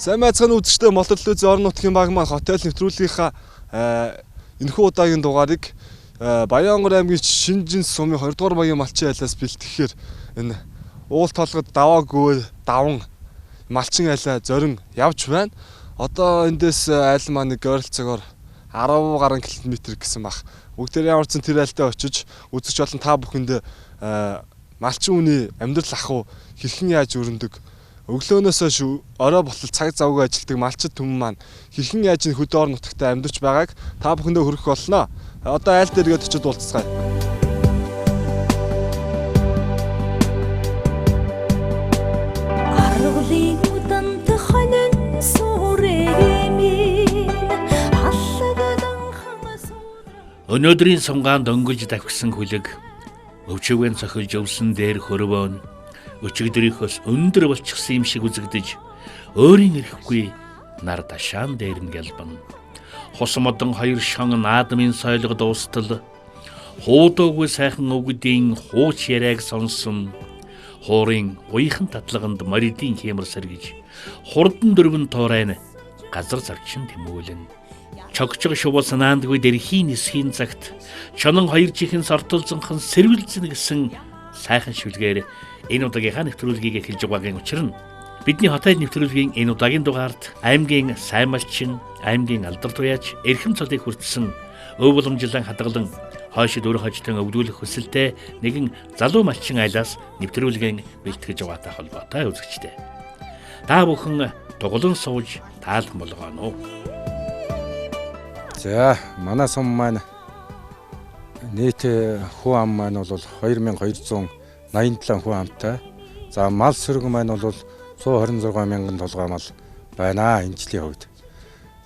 Сайн байцгаана үзэгчдээ, Молорлоо орон нутгийн баг маань хотел нэвтрүүлгийнхаа энэхүү удаагийн дугаарыг Баян-Онгор аймгийн Шинжин сумын 20 дугаар багийн малчин айлаас бэлтгэхээр энэ уул толгод даваагүй даван малчин айлаа зорин явж байна. Одоо эндээс айл маань нэг ойролцоогоор 10 гаруй километр гэсэн бах. Бүгдээр ямар ч зэн тэр айлдаа очиж үзэгч болон та бүхэндээ малчин хүний амьдрал ахуй хэрхэн яаж өрнөдөг, өглөөнөөс хойш орой болтол цаг завгүй ажилладаг малчид түмэн маань хэрхэн яаж энэ хөдөө орон нутагт амьдарч байгааг та бүхэндээ хүргэх болно. Одоо айл дээргээд очиж уулзцгаая. Аргалын удант хонин сүрэмин аллагдан хамас. Өнөөдрийн сунгаанд өнгөж давхисан хүлэг өвчгөн цохилж өвсөн дээр хөрвөөн өчигдрийнхөөс өндөр болчихсон юм шиг үзэгдэж өөрийн эрэхгүй нар дашаан дээр нь гялбан. Хус модон хоёр шон наадмын сойлго дуустал хуудуугүй сайхан өвгдийн хууч яриаг сонсон, хуурын уяхан татлаганд моридын хиймэр сэргэж хурдан дөрвөн туурайн газар завчин тэмүүлэн чогчог шувуу санаандгүй дэрхийн нисхийн цагт чонон хоёр чихэн сортолзонхон сэрвэлзэн гэсэн сайхан шүлгээр энэ удаагийнхаа нэвтрүүлгийг эхэлж байгаагийн учир нь бидний хотын нэвтрүүлгийн энэ удаагийн дугаард аймгийн сайн малчин, аймгийн алдар туяач эрхэм цолыг хүртсэн өв уламжлан хадгалан хойшид өрө хожтон өвдүүлэх хүсэлтэй нэгэн залуу малчин айлаас нэвтрүүлгийн бэлтгэж байгаатай холбоотой үзэгчтэй. Та бүхэн туглан сууж таалан болгооно. За, манай сум маань нийт хүн ам маань бол 2287 хүн амтай. За, мал сөрөг маань бол 126 мянган толгой мал байна энэ жилийн хувьд.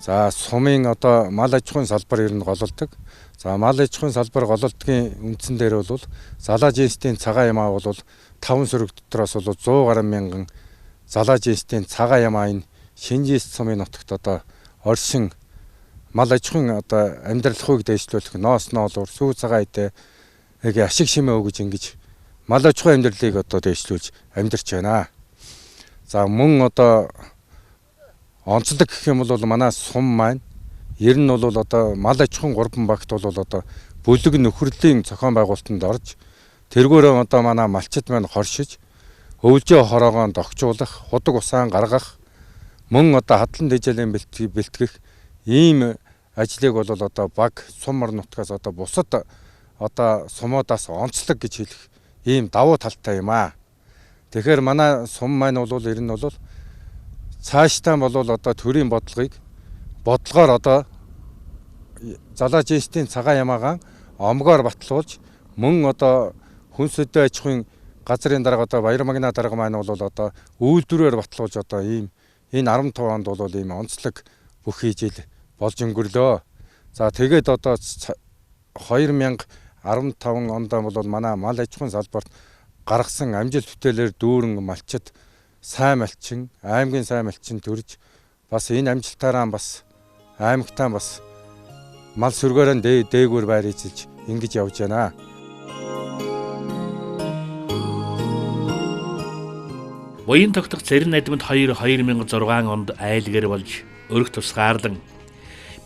За, сумын одоо мал аж ахуйн салбар ер нь гололдог. За, мал аж ахуйн салбар гололдгийн үндсэн дээр бол залаа жинсийн цагаан ямаа бол 5 сөрөг дотроос бол 100 гаруй мянган залаа жинсийн цагаан ямаа энэ Шинжис сумын нутагт одоо оршин мал аж ахуйн одоо амьдралхүйг дэвшлүүлэх ноос ноолуур сүү цагаан идэ яг ашиг шимээ өгөж ингэж мал аж ахуйн амьдралыг одоо дэвшлүүлж амьдарч байна. За, мөн одоо онцлог гэх юм бол манай сум маань ер нь бол одоо мал аж ахуйн 3 багт бол одоо бүлэг нөхөрлийн зохион байгуулалтанд орж тэргүүрээ одоо манай малчид маань хоршиж өвлжөө хороогоо догчуулах, худаг усаан гаргах, мөн одоо хадлан дэжээлийн бэлтгэх ийм ажлыг бол одоо баг сум орон нутгаас одоо бусад одоо сумуудаас онцлог гэж хэлэх ийм давуу талтай юм аа. Тэгэхээр манай сум маань бол ер нь бол цаашдаа бол одоо төрийн бодлогыг бодлогоор одоо залаа жинсийн цагаан ямаагаан омгоор батлуулж мөн одоо хүнс хөдөө аж ахуйн газрын дарга одоо Баяр магна дарга маань бол одоо үйлдвэрээр батлуулж одоо ийм энэ 15 онд бол ийм онцлог бүхий жил болж өнгөрлөө. За, тэгээд одоо 2015 онд бол манай мал аж ахуйн салбарт гаргасан амжилт бүтээлээр дүүрэн малчид сайн малчин, аймгийн сайн малчин төрж бас энэ амжилтаараа бас аймагтаа бас мал сөргөөрөө дээгүүр байр эзэлж ингэж явж байна. Буян тогтох Цэрэн найдманд 2 2006 онд айлгэр болж өрх тусгаарлан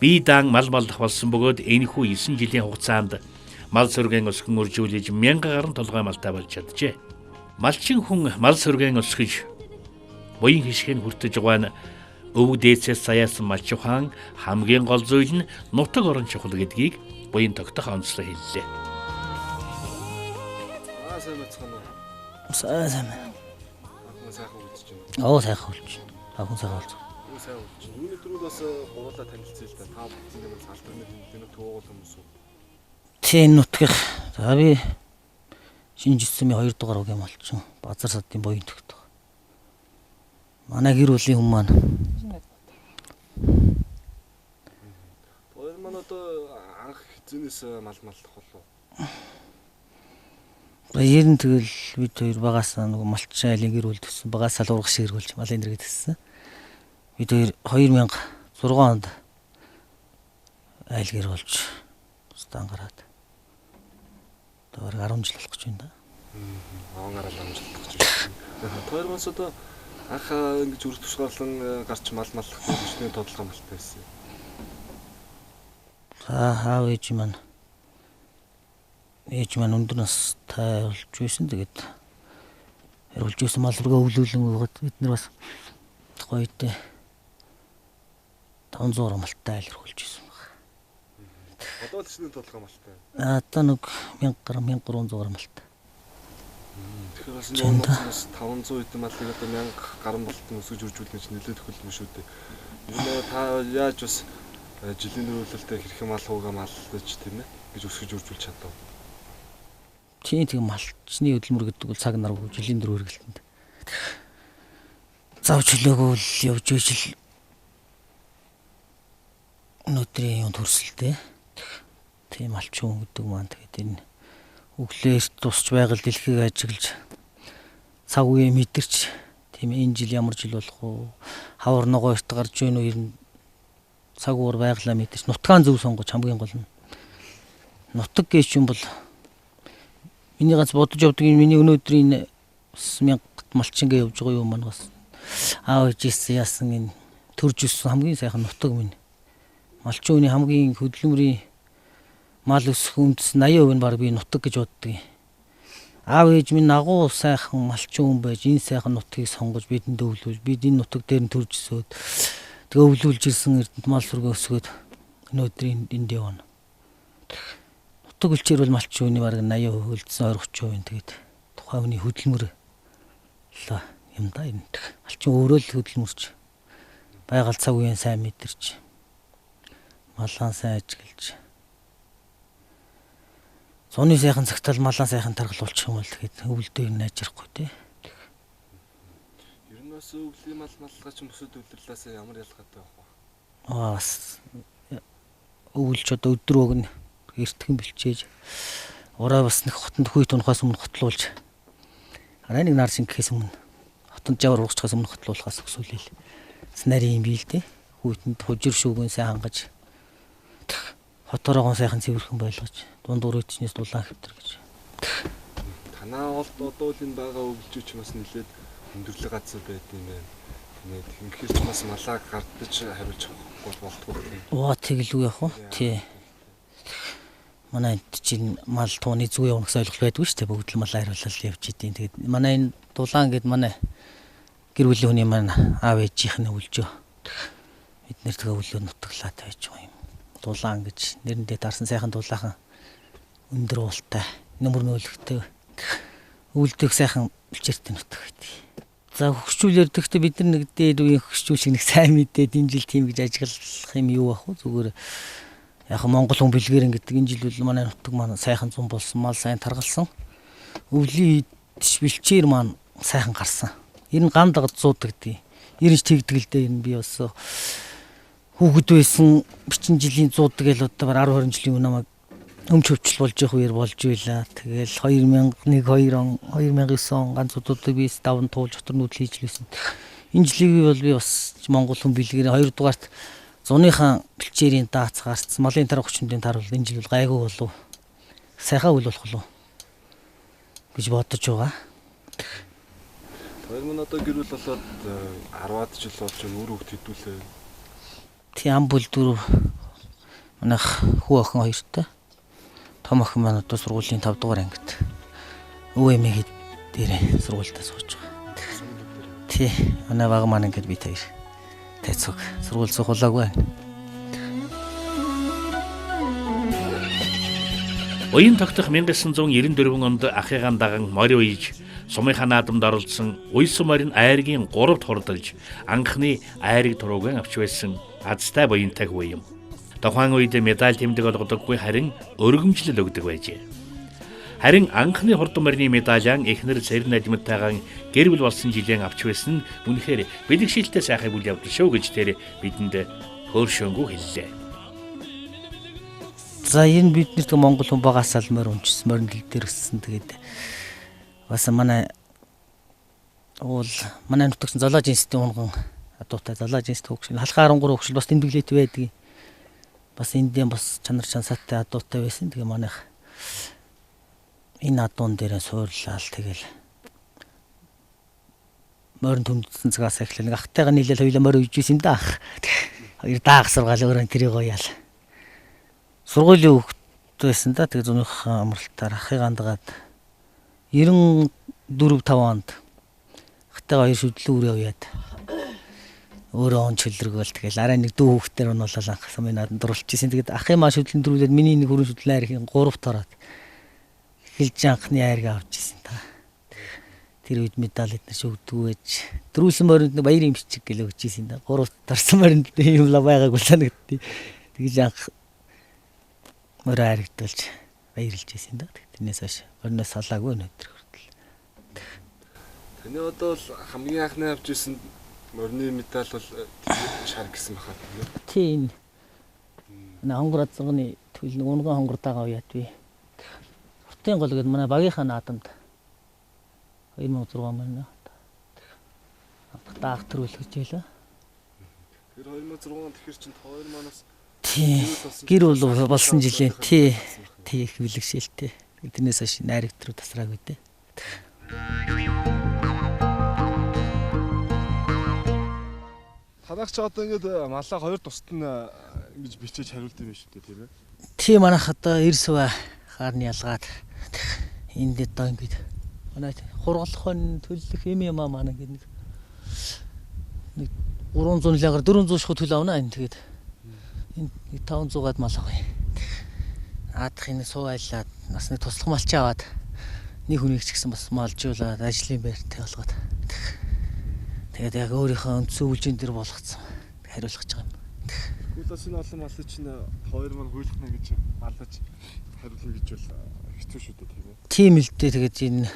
бие даан мал маллах болсон бөгөөд энэхүү 9 жилийн хугацаанд мал сөргөн өсгөн үржүүлж 1000 гаруй толгой малтай болж чаджээ. Малчин хүн мал сөргөн өсгөж буян хишгийг хүртэж байгаа нь өвөг дээдсээс заяасан малчин хаан хамгийн гол зүйл нь нутаг орон чухал гэдгийг буян тогтох онцлог хэллээ. Аа, сайн байцгаана уу? Сайн сайн. Ахын сайхан үлдэж байна. Оо, сайхан үлдэж байна. Ахын сайхан үлдэж. Юу сайн үлдэж байна. Үүний дөрөв бас гурлаа танилцъя л да. Та бүхэн юм салдар мэт энэ төвөөгөл хүмүүс үү? Тийм нутгах. За, би Шинжис сумын 2 дугаар угийн малчин Базар садын буян тогтох. Манай гэр бүлийн хүн маань Хоёр маань одоо анх хизэнээс мал маллах болов. Ер нь тэгэл бид хоёр багасаа нөгөө малчин айлын гэр бүл төссөн. Багасаа л ургаш эргүүлж малын дэргэд төссөн. Бид хоёр 2006 онд айл гэр болж стан гараад одоо бараг 10 жил болох гэж байна да. Он гараад 10 жил болох гэж байна. Хоёр маань одоо Анх ингэж өрх тушгаарлан гарч мал маллах хөчний тодолгоо малтай байсан. За аав ээж маань өндөр настай болж байсан. Тэгээд хариулж байсан мал руугаа өвлүүлэн өгөөд бид нар бас гоё дээ 500 малтай айл хөрвүүлж байсан баг. Одоо л шинэ тодолгоо малтай. Одоо нэг 1000 гаруй 1300 малтай. Тэгэхээр бас энэ бас 500 хэдэн малыг одоо 1000 гаруй болтон өсгөж үржүүлнэ чинь нэлээд хөлбөмбөг шүү дээ. Ер нь та яаж бас жилийн дөрвөлөлтөд хэрхэн мал хуугаа маллаж тийм ээ гэж өсгөж үржүүлж чадав? Тийм тийм малчны хөдөлмөр гэдэг бол цаг нар жилийн дөрөв хэрэгэлтэнд. Зав чөлөөгөө л явж ижил өнөөдрийн юм төрсөлтэй. Тийм малчин гэдэг маань тэгээд энэ өглөө эрт тусч байгаль дэлхийг ажиглаж цаг үеэ мэдэрч тийм энэ жил ямар жил болох уу, хавар ногоо эрт гарч ийн үү, ер нь цаг уур байгалаа мэдэрч нутгаан зөв сонгож хамгийн гол нь нутаг гэж юм бол миний ганц бодож явдаг миний өнөөдрийн бас 1000 малчингээ явж байгаа юм маань бас аав ээжээс яасан энэ төрж өссөн хамгийн сайхан нутаг минь. Малчин хүний хамгийн хөдөлмөрийн мал өсөх үндэс 80% нь баг би нутаг гэж боддог юм. Аав ээж минь агуу сайхан малчин хүн байж энэ сайхан нутгийг сонгож бидэнд өвлүүлж бид энэ нутаг дээр нь төрж өсөөд тэгээ өвлүүлж ирсэн эрдэнэт мал сүргээ өсгөөд өнөөдрийн энд явна. Нутаг өлчээр бол малчин хүний бараг 80% үлдсэн 20 30% тэгээд тухайн хүний хөдөлмөр л юм да энэ. Малчин өөрөө л хөдөлмөрч байгаль цаг үеийн сайн мэдэрч малаан сайн ажиглаж зуны сайхан цагтал малаан сайхан таргалуулчих юм бол тэгээд өвөлдөө юм найжрахгүй тий. Ер нь бас өвлийн мал маллага ч бусад удирлаасаа ямар ялгаатай байх вэ? Аа бас өвөлч одоо өдөр өгнө эртхэн бэлчээж ураа бас нэг хотонд хүйт унахаас өмнө хотлуулж арай нэг нар шингэхээс өмнө хотонд жавар ургachаас өмнө хотлуулахаас өксүүлээл. Нарийн юм бий л дээ. Хүйтэнд хужир шүүгэн сайн хангаж хотоороо сайхан цэвэрхэн байлгаж дунд үрээчнээс дулаан хэвтэр гэж. Танаа олд одоо л энэ байгаа өвлжүүч бас нэлээд өндөрлөг газар байд юм байна. Тэгээд ингэхэр ч бас малаа гардаж хариулж авахгүй болтгоо тийм. Оо тэгэлгүй яах вэ? Тий. Манай энд чинь мал тууны зүг явна гэсэн ойлголт байдгүй шүү дээ. Бүгд л малаа хариулал явж идэв. Тэгээд манай энэ дулаан гэд манай гэр бүлийн хүний маань аав ээжийнх нь өвлжөө. Бид нэр тэгээ өвлөө нутаглаа тавьж байгаа юм. Дулаан гэж нэрэндээ дарсан сайхан дулаахан өндөр уултай нөмөр нөөлөгтэй өвлдөх сайхан бэлчээртэй нутаг байдаг. За хөгшчүүлэр тэгэхдээ бид нар нэг дээр үеийн хөгшчүүл шиг нэг сайн мэдээд энэ жил тийм гэж ажиглах юм юу ах вэ? Зүгээр яг Монгол хүн бэлгэрэн гэдэг энэ жил бол манай нутаг маань сайхан зун болсон, мал сайн таргалсан. Өвлийн идэж бэлчээр маань сайхан гарсан. Ер нь гам дагад зуудаг гэдэг. Ер нь тэгдэг л дээ. Энэ би бас хүүхэд байсан бичин жилийн зуудаг л одоо 10 20 жилийн өмнө намайг өмч хөвчл болж явах үеэр болж байлаа. Тэгэл 2001 2 он 2009 он ганц удаадаг би даван туулж дотор нүүдэл хийж л байсан. Энэ жилийг бол би бас Монгол хүн бэлгэрээ 2 дугаарт зуныхан бэлчээрийн даац гарцсан малын тарах хүчндийн тар бол энэ жил бол гайгүй болов. Сайхан үйл болох болов гэж бодож байгаа. Хоёр мөн одоо гэр бүл болоод 10-аад жил болж байна. Үр хөвгт хэдүүлээ. Тийм ам бүл дөрөв манайх хүү охин хоёртой. Том охин маань одоо сургуулийн 5 дугаар ангид өвөө эмээ дээр сургуультай сууж байгаа. Тий, манай баг маань ингээд би таяр тайцог сургууль суулаагүй байна. Уян тогтох 1994 онд ахыгаан даган морь уяж сумынхаа наадамд оролцсон уйсан морин айргийн 3-т хурдалж анхны айрыг туруугаан авч байсан азтай буянтай хүү юм. Тухайн үед медаль тэмдэг олгодоггүй харин өргөмжлөл өгдөг байжээ. Харин анхны хурдан морины медаляан эхнэр Цэрэн Надимтайгаан гэр бүл болсон жилийн авч байсан нь үнэхээр бэлэгшилтэй сайхан үйл явдал шүү гэж тэр бидэнд хөөршөөнгүү хэллээ. За энэ бид нэр Монгол хүн багасаа л морь унчсан, морин дэл дээр өссөн. Тэгээд бас манай уул манай нутагч золоо жинстэй унган адуутай золоо жинстэй хөгшин халахаа 13 хөгшил бас тэмдэглээд байдаг. Бас эндийн бас чанар чансаатай адуутай байсан. Тэгээ манайх энэ адуун дээрээ суурлаа л тэгэл Морин түмдсэн цагаас эхлэв. Нэг ахтайгаа нийлээл хоёулаа морь үйж исэн да ах. Хоёр даах сургаал өөрөө тэрийг гоёал. Сургуулийн хүүхэд байсан да. Тэгээ зунхаа амралтаар ахыг андгаад 94 5 онд ахтайгаа хоёр шүдлэн үрээ уяад өөрөө он чөлргөөл тэгэл арай нэг дүү хүүхдээр нь болол анх сумын нааданд дурлчихсэн. Тэгээд ахын маа шүдлэн төрүүлээд миний нэг хүрэн шүдлэн айрхийн 3-т ороод эхэлж анхны айрыг авч ирсэн та. Тэр үед медаль эднэр шүгдүү байж дөрүүлсэн моринд нэг баярын бичиг гэлээ өгч ирсэн да. 3-т орсон моринд юм ла байгаагүй санагдтыг. Тэгж анх морь айрагдуулж баярлж ирсэн да. Тэрнээс хойш мориноос салаагүй өнөөдөр хүртэл. Таны одоо бол хамгийн анхны авч ирсэн морины медаль бол шар гэсэн баха тийм ээ. Тийм. Энэ хонгор азганы төл нэг унган хонгор дагаа уяад би. Уртын гол гэдэг манай багийнхаа наадамд 2006 морины даах төрүүлэх гэж байлаа. Тэр 2006 онд тэгэхээр чинь хоёр манаас Тий. Гэр бүл болсон жилийн тий. Тий их бэлэгшээлтэй. Тэрнээс хойш найрагт руу тасраагүй дээ. Танах ч одоо ингээд малаа хоёр тусад нь ингэж бичээж хариулт юм шүү дээ тийм ээ. Тий манайх одоо 90 суваа хаарны ялгаад энд одоо ингээд манай хургалах хон төлөх юм юм аа манай ингээд нэг 300 лагаар 400 шахуу төл авна энэ тэгээд энэ 500 гад мал авах юм. Наадах энэ суу айлаад бас нэг туслах малч аваад нэг хүнийг ч гэсэн бас малжуулаад ажлын байртай болгоод тэгээд яг өөрийнхөө үндсэн үйлжин дээр болгоцсон хариулах гэж байгаа юм. Тэгвэл бас энэ олон малын чинь хоёр маань хуйлахна гэж малаж хариулна гэж бол хэцүү шүү дээ тийм ээ. Тийм л дээ тэгээд энэ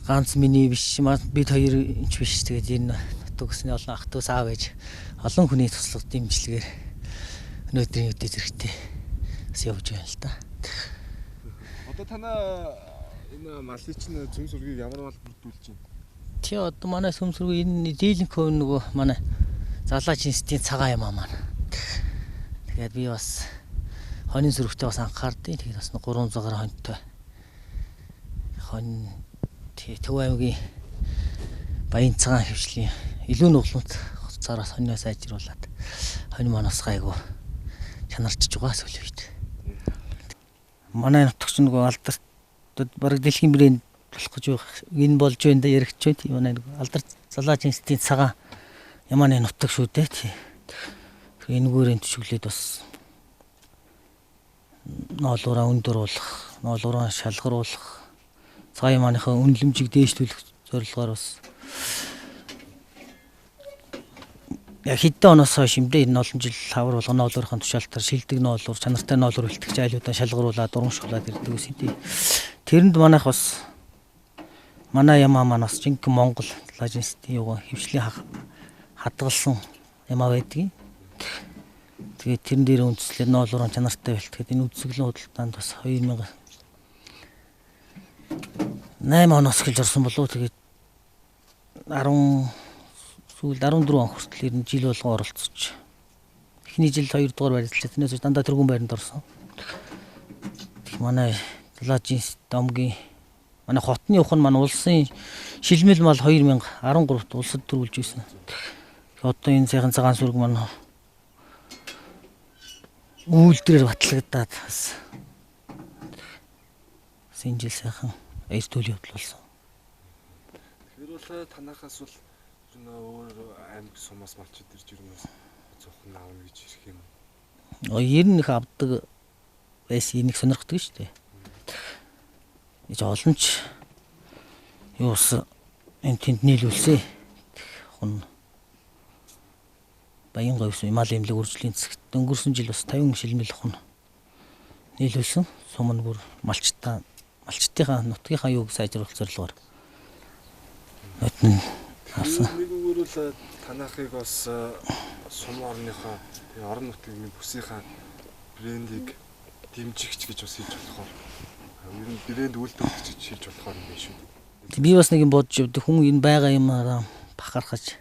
ганц миний биш бид хоёр ч биш тэгээд энэ нутаг гэсний олон ах дүүс аав ээж олон хүний туслах дэмжлэгээр өнөөдрийн үдээ зэрэгтэй бас явж байна л да. Одоо танаа энэ малын чинь зүүн сүргийг ямар мал бүрдүүлж байна? Тий одоо манай сүмсрэг энэ дийлэнх хөв нөгөө манай залаа жинстийн цагаан юм аа маань. Тэгээд би бас хонин сүрэгтэй бас анхаардیں۔ Тэгээд бас 300 гаруй хоньтой. Хонь тий Төв аймгийн Баян цагаан хөвшлийн илүү нугламт хуцаараас хоньноо сайжруулад хонь маань бас гайгүй чанарчж байгаа сүүлийн үед. Манай нутагч нөгөө алдарт бараг дэлхийн брэнд болох гэж энэ болж байна да яригч байна. Тийм манай нөгөө алдар залаа жинстийн цагаан ямааны нутаг шүү дээ. Тий. Энэгээр энэ төшөглөөд бас ноолуураа өндөруулах, ноолуураа шалгаруулах, цагаан ямааныхаа үнэлэмжийг дээшлүүлэх зорилгоор бас яг хэдэн оноос хойш юм дээ энэ олон жил хавар болгон ноолуурынхаа тушаалтаар шилдэг ноолуур, чанартай ноолуур бэлтгэж айлуудаа шалгаруулад урамшуулад ирдэг ус тийм. Тэрэнд манайх бас манай ямаа маань бас жинхэнэ Монгол лажинстын юугаа хөвшлийн хадгалсан ямаа байдгийг. Тэгээд тэрэн дээр үндэслээд ноолуурын чанартай бэлтгэхэд энэ үзэсгэлэн худалдаанд бас 2008 оноос эхэлж орсон болов тэгээд 10 сүүлд 14 он хүртэл ер нь жил болгон оролцож. Эхний жил 2 дугаар байрлалаа. Тэрнээс хойш дандаа тэргүүн байранд орсон. Тэг манай Залаажин домгийн манай хотны ух нь манай улсын шилмэл мал 2013-т улсад төрүүлж ирсэн. Одоо энэ сайхан цагаан сүрэг манай үйлдвэрээр батлагдаад бас энэ жил сайхан баяр төлөв явдал болсон. Тэгэхээр бол танахаас бол ер нь өөр аймаг сумаас малчид ирж ирнээс зухан аавна гэж ирэх юм. Ер нь их авдаг байсан, энийг сонирхдаг шүү дээ. Гэж олон ч юу бас энэ тэнд нийлүүлсэн. Хүн Баян говьс Имал эмнэлэг үржлийн засагт өнгөрсөн жил бас 50 шилмэл хүн нийлүүлсэн. Сум нь бүр малчтаа малчдынхаа нутгийнхаа юуг сайжруулах зорилгоор нотн авсан. Нэг үгээр бол танахыг бас сум орныхоо тэгээ орон нутгийн бүсийнхаа брендийг дэмжигч гэж бас хэлж болохоор ер нь брэнд үйлдвэрлэгч гэж хэлж болохоор юм байна шүү дээ. Би бас нэг юм бодож явдаг. Хүн энэ байгаа юмараа бахархаж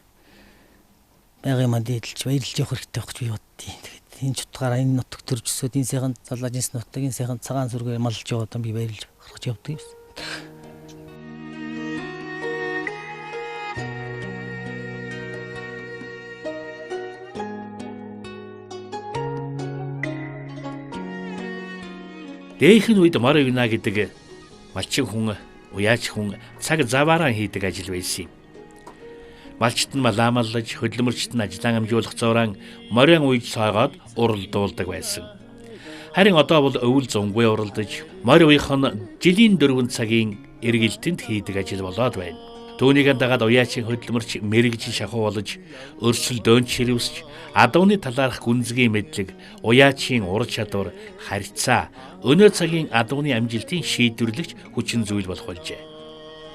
байгаа юмаа дээдэлж баярлж явах хэрэгтэй байх гэж би боддیں۔ Тэгээд энэ ч утгаараа энэ нутаг төрж өсөөд энэ сайхан залаажинс нутаг энэ сайхан цагаан сүргээр малж яваад би баярлж бахархаж явдаг юм. Дээхэн үед мор уйна гэдэг малчин хүн, уяач хүн цаг заваараа хийдэг ажил байсан юм. Малчт нь малаамаллаж, хөдөлмөрчт нь ажлаа амжуулах зуурaan морин уйж сойгоод уралдуулдаг байсан. Харин одоо бол өвөл зунгүй уралдаж, морь уях нь жилийн 4 цагийн эргэлтэнд хийдэг ажил болоод байна. Түүнийг дагаад уяачин хөдөлмөрч мэрэгжил шахуу болж, өрсөл дөөнч ширвэсч, адууны талаарх гүнзгий мэдлэг, уяачийн ур чадвар, харьцаа, өнөө цагийн адууны амжилтын шийдвэрлэгч хүчин зүйл болох болжээ.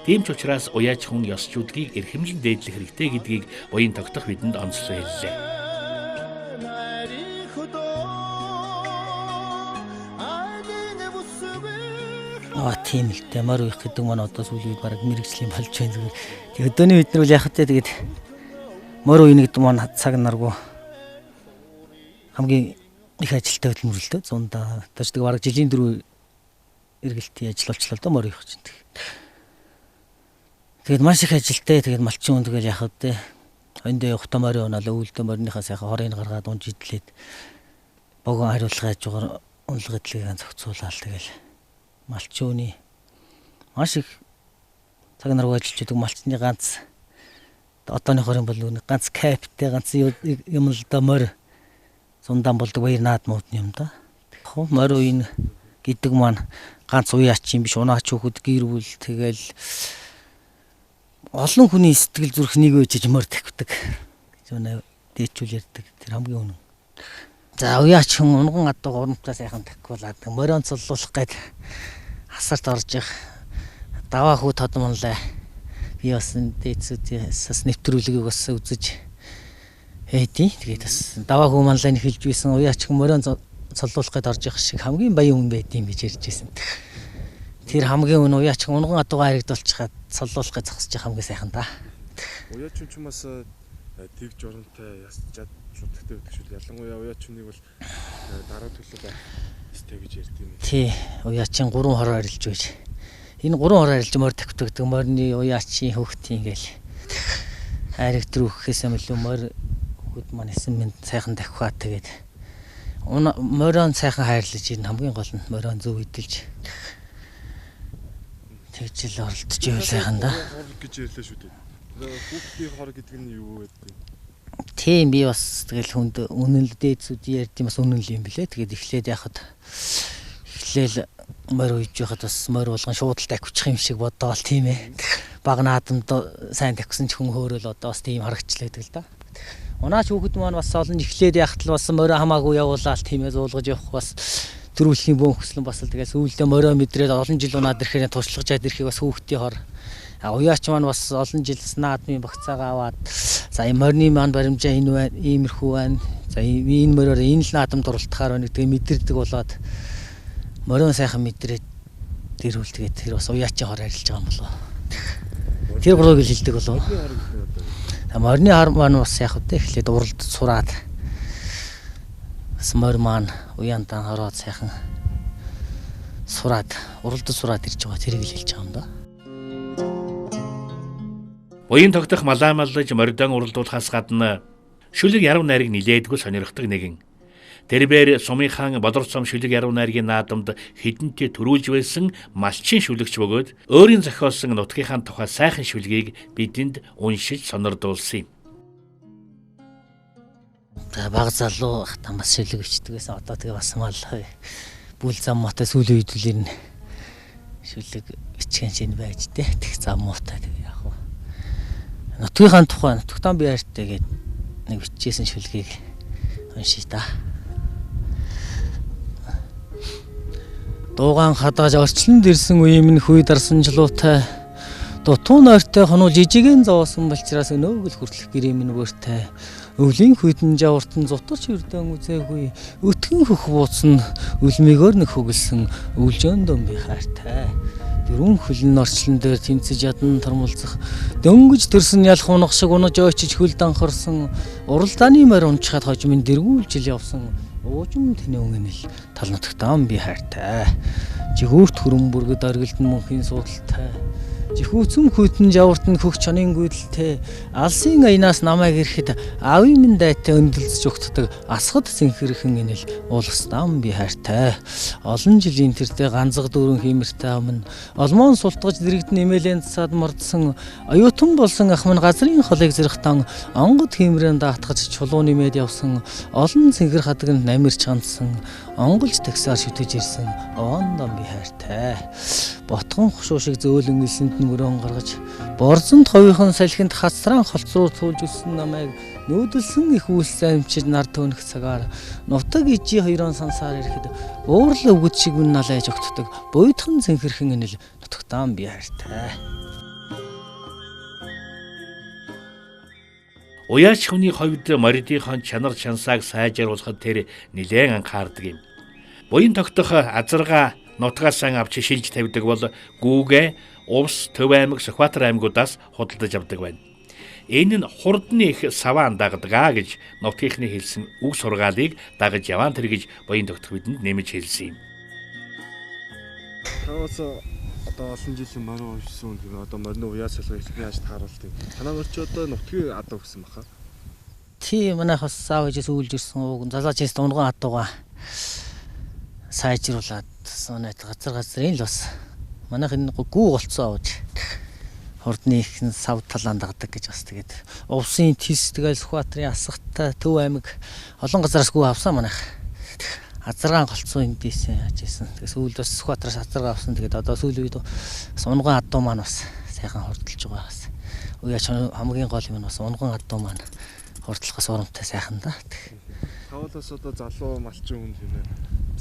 Тийм ч учраас уяач хүн ёс жуудлыг эрхэмлэн дээдлэх хэрэгтэй гэдгийг буян тогтох бидэнд онцлон хэллээ. Тийм л дээ. Морь уях гэдэг маань одоо сүүлийн үед бараг мэрэгжлийн болж байна зүгээр. Тэг өдөөний бид нар бол яхад те тэгээд морь уяна гэдэг маань цаг наргүй хамгийн их ажилтай хөдөлмөрлөлтөө зундаа. Одоо ч тэг бараг жилийн 4 эргэлтийн ажил болчлоо л доо морь уях чинь. Тэгээд маш их ажилтай. Тэгээд малчин хүн тэгэл яхад те ондоо явахдаа морь унаал өвөлдөө морьныхаа сайхан хорыг гаргаад унж идлээд богон хариулга хажуугаар унлага идлэгийг зохицуулаад тэгэл малчин хүний маш их цаг наргүй ажиллаж байдаг малчны ганц одооныхоор юм бол нэг ганц кайфтай ганц юм л да морь зундаан болдог баяр наад муудны юм да. Морь уяна гэдэг маань ганц уяач юм биш, унаач хүүхэд гэр бүл тэгэл олон хүний сэтгэл зүрх нэг үйжиж морь тавьдаг гэж үнэ дээчүүл ярьдаг. Тэр хамгийн үнэн. За уяач хүн унган адуу урамтай сайхан тавхиулаад морион цоллуулах гээд асарт орж их даваа хүү тодмонлаа. Би бас дээдсүүдийн бас нэвтрүүлгийг бас үзэж ээдий. Тэгээд бас даваа хүү манлай нь хэлж байсан уяач хүн морион цоллуулах гээд орж их шиг хамгийн баян хүн байд юм гэж ярьж байсан. Тэр хамгийн үн уяач хүн унган адуугаа харагдуулчихад цоллуулах гээд зогсож хамгийн сайхан да. Уяач хүн ч бас тэг журамтай яс жад шүтгтэй байдаг шүү. Ялангуяа уяач хүнийг бол дараа төлөв байх ёстой гэж ярьд юм. Тий, уяачин 3 хороо арилж байж. Энэ 3 хороо арилж морь тавьдаг гэдэг морины уяачийн хөөхтийн ингээл хайрыг төрөхөөс илүү морь хөхөд маань 9 минут сайхан тавхиад тэгээд морион сайхан хайрлаж энэ хамгийн гол нь морион зөв идэлж тэгжил оролдож ивэл сайхан да. Хор гэж ярьлаа шүү дээ. Хүүхдийн хор гэдэг нь юу вэ? Тийм би бас тэгэл хүнд үнэн л дээдсүүд ярьд юм бас үнэн л юм билээ. Тэгээд эхлээд яхад эхлээл морь уйж байхад бас морь болгон шууд л давхичих юм шиг бодоол тийм ээ. Баг наадамд сайн давхисан ч хүн хөөрөөл одоо бас тийм харагчлаа гэдэг л да. Унаач хүүхэд маань бас олон эхлээд яхад л бас морь хамаагүй явуулаад тийм ээ зуулгаж явах бас төрүүлхийн бөөн хөслөн бас л тэгэл сүүлдээ морио мэдрээд олон жил унаад ирэхээр туршлагажаад ирэхийг бас хүүхдийн хор. Уяач маань бас олон жил наадмын багцаагаа аваад за энэ морины маань баримжаа энэ байна, иймэрхүү байна. За энэ мориор энэ л наадамд оролдохоор байна гэдгийг мэдэрдэг болоод морион сайхан мэдрээд дэрүүл тэгээд тэр бас уяачийн хор арилж байгаа юм болов. Тэр гурвыг л хэлдэг болов. Морины хор маань бас яг үгүй эхлээд уралд сураад бас морь маань уяантан хороод сайхан сураад уралд сураад ирж байгаа тэрийг л хэлж байгаа юм да. Буян тогтох малаамаллаж мордон уралдуулахаас гадна шүлэг яруу найраг нилээдгүй сонирхдаг нэгэн. Тэрбээр сумынхаа Болор сум шүлэг яруу найргийн наадамд хэдэнтэй төрүүлж байсан малчин шүлэгч бөгөөд өөрийн зохиолсон нутгийнхаа тухай сайхан шүлгийг бидэнд уншиж сонирдуулсан юм. За баг залуу хатан бас шүлэг бичдэг байсан. Одоо тэгээ бас мал бүл зам муутай сүүлийн үед л энэ шүлэг бичгэн шинэ байж тээ. Тэг зам муутай тэгээ яг уу. Нутгийнхаа тухай нутагтаа би хайртай гээд нэг бичижсэн шүлгийг уншия та. Дуугаан хадгаж орчлон дэрсэн үе минь хүй дарсан чулуутай дутуу нойртой хонуу жижигэн зовоосон болчраас өнөөгөл хүртэлх гэрээ минь бүртэй өвлийн хүйтэн жавартан зутарч өрдөн үзээгүй өтгөн хөх бууцсан үлмийгөр нэг хөглсөн өвлжөөндөн би хайртай. Дөрвөн хөлн орчлон дээр тэмцэж ядан тормолцох дөнгөж төрсөн ялах унах шиг унаж ойчиж хөл данхарсан уралдааны морь унчхад хожим дэргүүлж ил явсан уужим тэнэ өнгөнөл тал нутагтаа би хайртай. Жигүүрт хөрөн бүргэд оргилдон мөнхийн суудалтай. Жихүүцэн хүйтэн жавартан хөх чонын гүйдэлтэй алсын аянаас намайг ирэхэд аавын минь дайтай өндөрлөж угтдаг асгад цэнхэрхэн инэл улсдам би хайртай. Олон жилийн тэртээ ганцаг дүүрэн хиймэртэй амн олмоон султгаж дэрэгдэн нэмэлэн цаад мордсон оюутан болсон ах минь газрын холыг зэрэгтан онгод хиймрэн даатгаж чулуу нэмээд явсан олон цэнхэр хадагнд намирч хандсан онголж таксаар шүтэж ирсэн овондон би хайртай. Ботгон хушуу шиг зөөлөн элсэнд нь мөрөн гаргаж борзонд ховийнхон салхинд хацран холцруу туулж өссөн намайг нүүдэлсэн их үйлс амчид нар төөнөх цагаар нутаг ижи хоёрон сансаар ирэхэд уурал өвгөд шиг үн налайж огтдог буйдхан цэнхэрхэн инэл нутагтаан би хайртай. Уяач хүний хувьд моридынхон чанар чансааг сайжруулахад тэр нэлээн анхаардаг юм. Буян тогтох азаргаа нутгаас сан авч шилж тавьдаг бол гүүгээ Увс, Төв аймаг, Сүхбаатар аймагудаас худалдаж авдаг байна. Энэ нь хурдны их саваан дагдаг аа гэж нутгийнхны хэлсэн үг сургаалыг дагаж яваан тэр гэж буян тогтох бидэнд нэмж хэлсэн юм. Таваас одоо олон жилийн морин уншсан хүн одоо морины уяа салгыг хэрхэн яаж тааруулдаг. Танаа морь чи одоо нутгийн адуу гэсэн баха. Тий, манайх бас аав ээжээс үүлж ирсэн ууг залаач эст унган адуугаа сайжруулад сонет газар газрын л бас манайх энэ гүү голцоо авч хурдны их сав талаан дагдаг гэж бас тэгээд увсын тис тэгэл Сүхбаатарын асгатай Төв аймаг олон газараас гүү авсан манайх. Азаргаан голцоо эндээсэн яаж исэн. Тэгээд сүүлд бас Сүхбаатараас азаргаа авсан. Тэгээд одоо сүүлийн үед бас унган адуу маань бас сайхан хурдалж байгаа бас. Уяач хамгийн гол юм нь бас унган адуу маань хурдлах бас урамтай сайхан да. Тавлаас одоо залуу малчин хүн тийм ээ.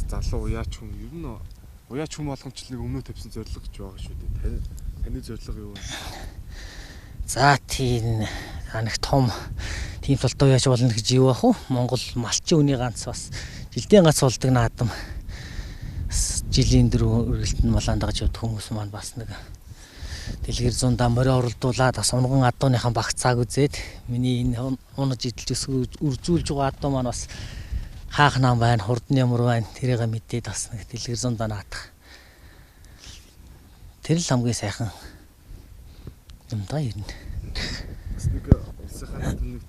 Залуу уяач хүн ер нь уяач хүн болгомчлыг өмнөө тавьсан зорилго гэж байгаа шүү дээ. Таны зорилго юу вэ? За тийм нэг том тийм толтой уяач болно гэж юу ах вэ? Монгол малчин хүний ганц бас жилдийн гац болдог наадам. Жилийн дөрөв үргэлтэн малаан дагаж явдаг хүмүүс маань бас нэг дэлгэр зундаа морь оролдуулаад бас унган адууныхан багцааг үзээд миний энэ унаж идэлж өсгөө үржүүлж байгаа адуу маань бас хаах нам байна, хурд нь ямар байна тэрийг мэдээд бас нэг дэлгэр зундаа наадах. Тэр л хамгийн сайхан юм да ер нь. Бас нэг улсынхаа наадам нэг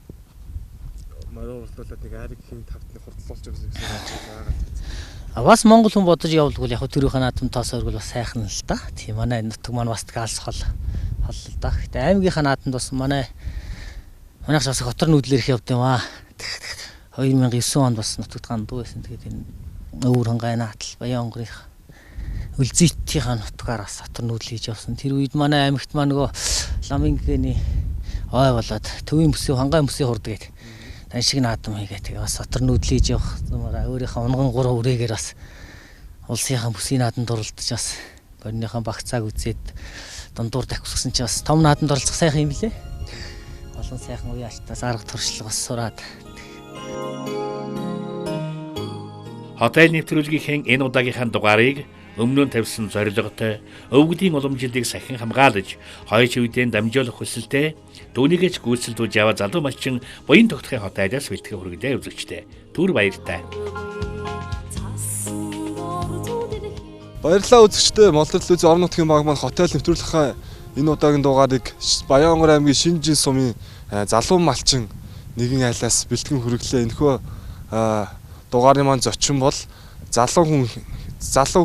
морь оролдуулаад нэг айрыг хийн тавтны хурдлуулж байгаа гэсэн байгаа. А бас монгол хүн бодож явуулгүй яг тэрийнхээ наадам тоос өргөл бас сайхан л да. Тийм манай нутаг маань бас галс хол хол л да. Гэтэ аймгийнхаа наадамд бас манай манайх бас хотор нүүдлэр их явд юм аа. 2009 онд бас нутагт гандуу байсан. Тэгээд энэ өвөр хангай наатал Баян-Онгорын Үлзийтийнхаа нутгаар бас хотор нүүдэл хийж явсан. Тэр үед манай аймагт маань нөгөө ламын гэгээний ой болоод төвийн бүсийн хангай бүсийн хурд гээд тань шиг наадам хийгээ тэгээ бас хотор нүүдэл хийж явах замаараа өөрийнхөө унган гурав үрээгээр бас улсынхаа бүсийн наадамд оролдож бас борныхаа багцааг үзээд дундуур давхиссан чи бас том наадамд оролцох сайхан юм лээ. Олон сайхан уяалтаас арга туршлага бас сураад. Хотел нэвтрүүлгийнхээ энэ удаагийнхаа дугаарыг өмнө нь тавьсан зорилготой өвгдийн уламжлалыг сахин хамгаалж хойч үедээ дамжуулах хүсэлтэй түүнийгээ ч гүйцэлдүүлж яваа залуу малчин буян тогтохын хот айлаас бэлтгэн хүргэлээ үзэгчтэй. Түр баяртай. Баярлалаа үзэгчдээ. Молдор телевизийн орон нутгийн баг маань хотел нэвтрүүлгийнхаа энэ удаагийн дугаарыг Баян-Онгор аймгийн Шинжин сумын залуу малчин нэгэн айлаас бэлтгэн хүргэлээ. Энэхүү дугаарын маань зочин бол залуу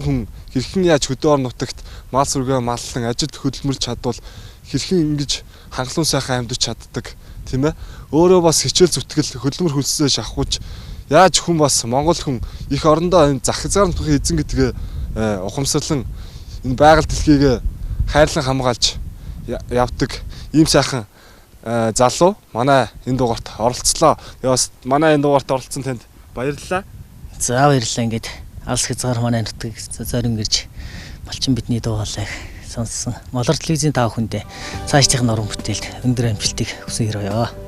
хүн хэрхэн яаж хөдөө орон нутагт мал сүргээ маллан ажил хөдөлмөрлж чадвал хэрхэн ингэж хангалуун сайхан амьдарч чаддаг тийм ээ. Өөрөө бас хичээл зүтгэл хөдөлмөр хөлсөө шахууж яаж хүн бас монгол хүн их орондоо энэ зах хязгаар нутгийн эзэн гэдгээ ухамсарлан энэ байгаль дэлхийг хайрлан хамгаалж явдаг ийм сайхан залуу манай энэ дугаарт оролцлоо. Тэгээ бас манай энэ дугаарт оролцсон танд баярлалаа. За баярлалаа. Ингээд алс хязгаар манай нутгийг зорин гэрж малчин бидний дуу хоолойг сонссон. Молор телевизийн та бүхэндээ цаашдын уран бүтээлд өндөр амжилтыг хүсэн хэрэг.